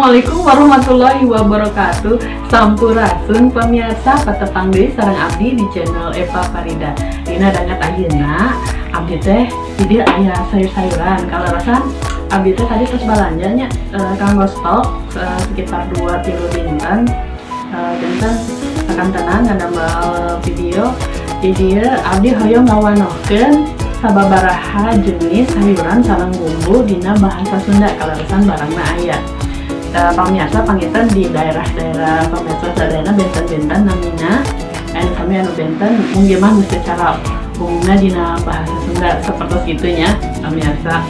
Assalamualaikum warahmatullahi wabarakatuh. Sampurasun, pemirsa. Patepang deui sareng abdi di channel Eva Farida. Dina danget ayeuna abdi teh di dieu aya sayur-sayuran. Kaleresan abdi teh tadi terus balanjanya kanggo stok sekitar 2 tilu dinten. Janten sakantenan ngadamel video di dieu, abdi hoyong ngawanohkeun sababaraha jenis sayuran sareng bumbu dina bahasa Sunda. Kaleresan barangna aya. Pamirsa, panginten di daerah-daerah pamirsa sadayana benten-benten namina, anu sami anu benten mungkin mah secara umumna dina bahasa Sunda seperti itu nya, pamirsa.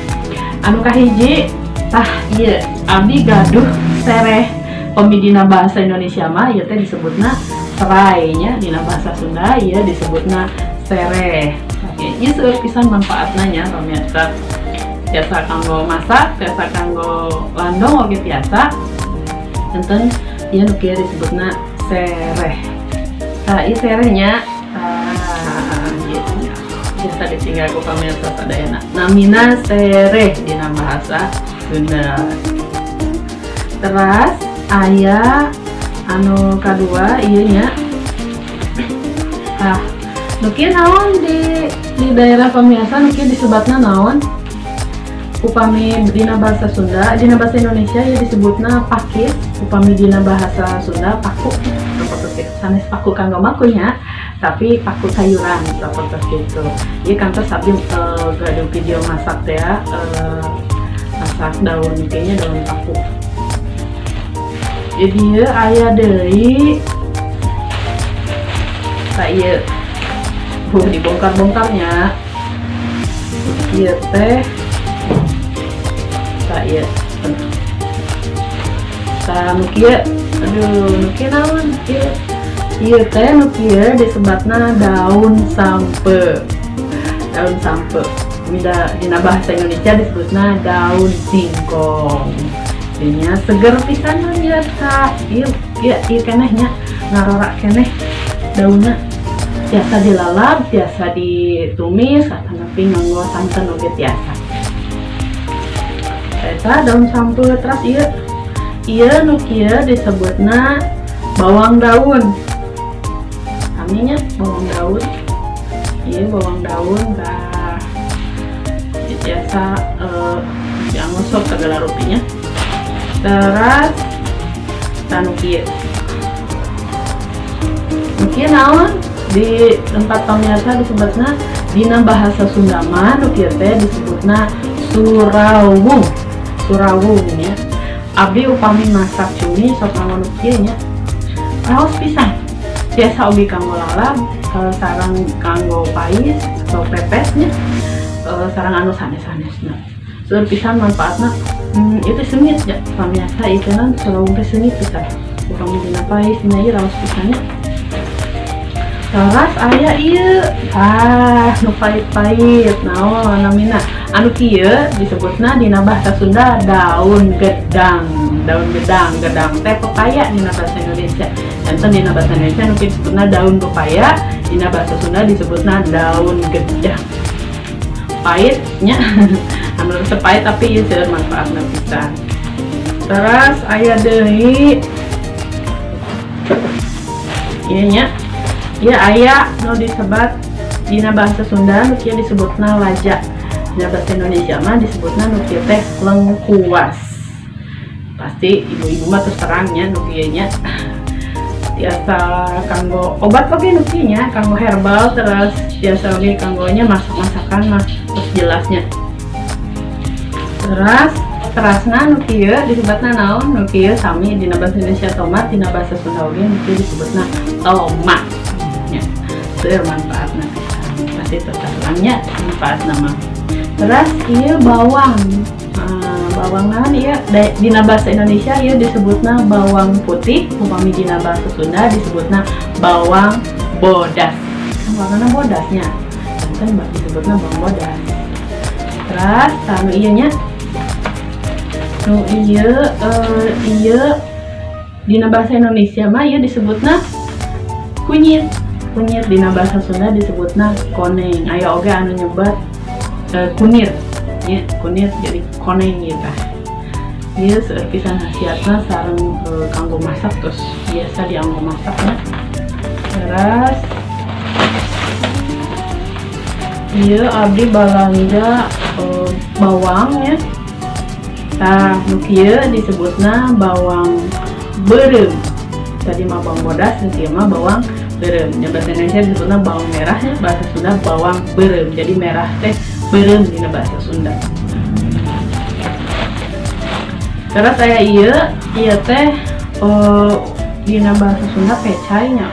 Anu kahiji tah ieu, abdi gaduh sereh. Pami dina bahasa Indonesia mah ieu teh disebutna serai nya, dina bahasa Sunda ieu disebutna sereh. Ieu seueur pisan manfaatna nya, pamirsa. Tiasa kanggo masak, tiasa kanggo landong oge tiasa. Enten ieu nu kieu disebutna sereh. Tah, ieu serehnya, tah ieu nya. Biasa ditinggal ku pamirsa sadayana. Namina sereh dina bahasa Sunda. Teras aya anu kadua ieu nya. Tah, nu kieu naon di daerah pamirsa, nu kieu disebatna naon? Upami dina bahasa Sunda, dina bahasa Indonesia ya disebutna pakis, upami dina bahasa Sunda paku. Seperti itu. Sanes paku kanggo makunya, tapi paku sayuran seperti itu. Ieu kantos abdi gaduh video masak teh ya, masak daun, kayaknya daun paku. Jadi ieu aya deui, tah ieu. Dibongkar-bongkarnya. Ieu teh, tah ieu. Tah, nu kieu, aduh, nu kieu naon ieu? Ieu teh nu kieu disebatna daun sampeu. Daun sampeu. Dina bahasa Indonesia disebutna daun singkong. Dinya seger pisan ieu tah. Ieu ieu ieu keneh nya, ngarorak keneh daunna. Tiasa dilalap, tiasa ditumis, atanapi nganggo santen oge tiasa. Eta daun sampeu. Terus ieu ieu nu kieu disebutna bawang daun. Sami nya, bawang daun. Ieu bawang daun, tah. Biasa dianggo sop segala rupinya. Terus tah, nu kieu. Nu kieu naon? Di tempat pamirsa disebutna, dina bahasa Sunda mah nu kieu teh disebutna surawung. Surawung ya. Abdi upami masak cumi sok nganggo nu kieu nya. Raos pisan. Biasa oge kanggo lalap, sareng kanggo pais atau pepes nya. Sareng anu sanes-sanesna. Seueur pisan manfaatna. Itu seungit ya, pamirsa, ieu kan surawung teh seungit pisan. Upami dina pais dina ieu raos pisan nya. Teras aya ieu, ah, nu pahit-pahit naon namina? Anu kieu disebutna dina bahasa Sunda daun gedang. Daun gedang, gedang teh pepaya dina bahasa Indonesia. Janten dina bahasa Indonesia nu kieu disebutna daun pepaya, dina bahasa Sunda disebutna daun gedang. Pahit nya, anu resep pahit, tapi ieu seueur manfaatna pisan. Terus aya deui ieu nya. Ieu aya nu disebat dina bahasa Sunda nu kieu disebutna laja. Dina bahasa Indonesia mah disebutna nu kieu teh lengkuas. Pasti ibu-ibu mah terus terangnya nu kieu nya. Tiasa kanggo obat oge nu kieu nya, kanggo herbal, terus tiasa oge kanggo nya masak-masakan mah terus jelasnya. Terus terasna nu kieu disebutna naon? Nu kieu sami dina bahasa Indonesia tomat, dina bahasa Sunda oge nu kieu disebutna tomat. Nya, seueur manfaatna pisan. Pasti terangnya manfaatna mah. Terus ieu bawang. Ah, bawang naon ieu? Dina bahasa Indonesia ieu disebutna bawang putih, upami dina bahasa Sunda disebutna bawang bodas. Kan warnana bodasnya. Janten disebutna bawang bodas. Terus tah, nu ieu nya. Nu ieu ieu dina bahasa Indonesia mah ieu disebutna kunyit. Kunyit dina bahasa Sunda disebutna koneng. Aya oge anu nyebat kunir. Ya, kunir jadi koneng gitu. Ieu seueur pisan khasiatna sareng kanggo masak, terus biasa dianggo masak nya. Terus ieu abdi balanja bawang ya. Tah, nu kieu disebutna bawang beureum. Tadi mah bawang bodas, nu kieu mah bawang beureum. Nya, bahasa Indonesia disebutna bawang merah nya, bahasa Sunda bawang beureum. Jadi merah teh beureum dina bahasa Sunda. Terus aya ieu, ieu teh dina bahasa Sunda pecai nya.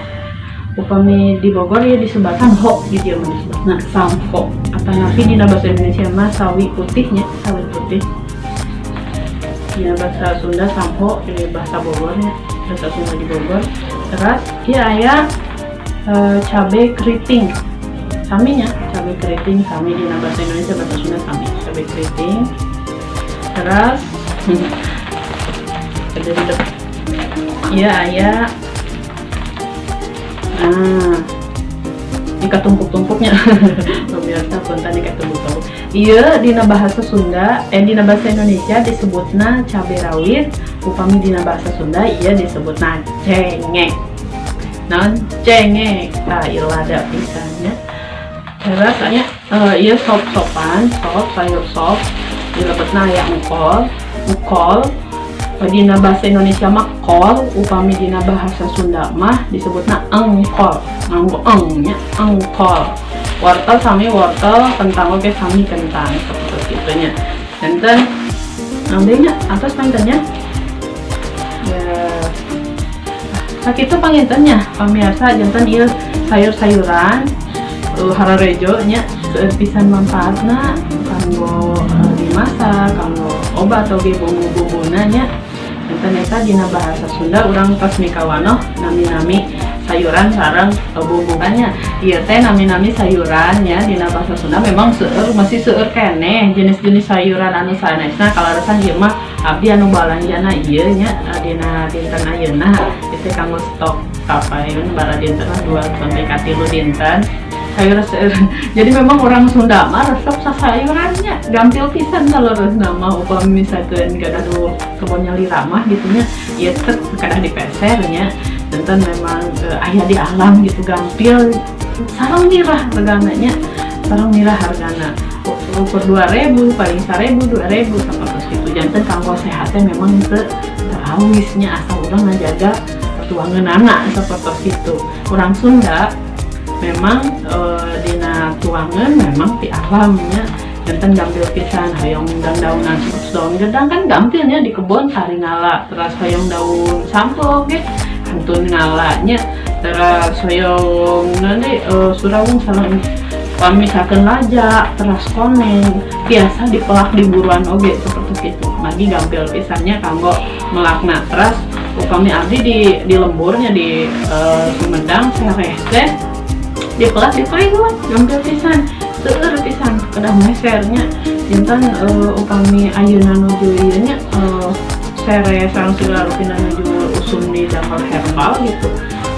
Upami di Bogor ya disebut samho, di dieu mah disebutna samho. Atanapi dina bahasa Indonesia mah sawi putih nya, sawi putih. Dina bahasa Sunda samho, di bahasa Bogor nya, bahasa Sunda di Bogor. Terus ieu aya cabe keriting. Sami nya, cabe keriting sami dina bahasa Indonesia, bahasa Sunda sami, cabe keriting. Terus ada di depan. Iya, aya. Nah, ini katumpuk-tumpuknya. Pemirsa, punten, ini katumpuk-tumpuk. Iya, dina bahasa Sunda, dina bahasa Indonesia disebutna cabe rawit, upami dina bahasa Sunda iya disebutna cengek. Naon cengek? Tah, ieu lada pisan nya. Terus aya ieu sop-sopan, sop, sayur sop. Di lebetna aya engkol, engkol. Dina bahasa Indonesia mah kol, upami dina bahasa Sunda mah disebutna engkol. Nganggo eng nya, engkol. Wortel sami wortel, kentang oge sami kentang, seperti itu nya. Janten ambilnya atas panginten nya. Ya. Sakitu panginten nya, pamirsa, janten ieu sayur-sayuran hararejo nya, seueur pisan manfaatna kanggo dimasak, kanggo obat oge bumbu-bumbuna nya. Janten eta dina bahasa Sunda urang tos mikawanoh nami-nami sayuran sareng bumbunya. Ieu teh nami-nami sayuran ya dina bahasa Sunda. Memang seueur, masih seueur keneh jenis-jenis sayuran anu sanesna. Kaleresan ieu mah abdi anu balanjana ieu nya dina dinten ayeuna itu kanggo stok kapayun bara dinten lah, 2 sampai ka 3 dinten sayur seueur. Jadi memang orang Sunda mah resep sasayurannya, gampil pisan. Kalau mah upami misalkan gaduh kebon nyalira mah gitu nya, ieu teh kedah dipeser nya. Janten memang aya di alam gitu, gampil sareng mirah hargana nya, sareng mirah hargana, ukur 2000 paling, 1000, 2000 sapertos gitu. Janten kanggo sehatnya memang teu terawis nya, asal urang ngajaga tuangeunana sapertos itu. Urang Sunda memang dina tuangan memang di alamnya, janten gampil pisan. Hoyong daun-daunan, daun gedang kan gampilnya di kebon kari ngala. Terus hoyong daun sampo oge kantun ngala nya. Terus hoyong nanti surawung sareng misalkan laja, teras koneng biasa dipelak di buruan oge seperti itu lagi, gampil pisan nya kanggo melakna. Terus upami abdi di lemburnya di Sumedang, sereh teh dipelak di payun, gampil pisan, seueur pisan kedah mesernya. Janten upami ayeuna nuju ieu nya, sereh sareng segala rupina nuju usum di damel herbal gitu,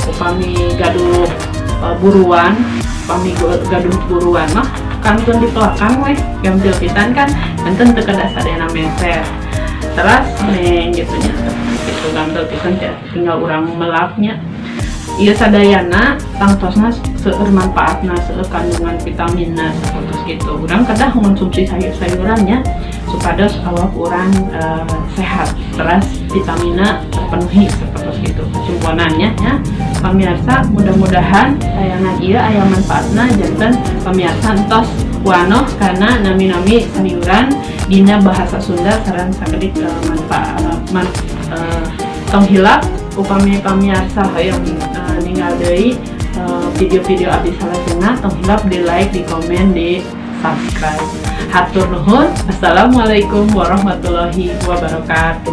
upami gaduh buruan, upami gaduh buruan mah kantun dipelakan weh, gampil pisan kan, janten teu kedah sadayana meser. Terus neng gitu nya, gitu gampil pisan ya, tinggal urang melaknya. Ieu sadayana tangtosna seueur manfaatna, seueur kandungan vitaminna seperti gitu. Urang kedah mengonsumsi sayur-sayurannya supados awak urang sehat, terus vitamina terpenuhi seperti itu kesimpulannya ya. Pemirsa, mudah-mudahan tayangan ieu aya manfaatna. Janten pemirsa entos wanoh karena nami-nami sayuran dina bahasa Sunda sareng sakedik manfaat tong hilap upami pamirsa hoyong ningal deui video-video abdi salajengna, tong hilap di like, di komen, di subscribe. Hatur nuhun. Assalamualaikum warahmatullahi wabarakatuh.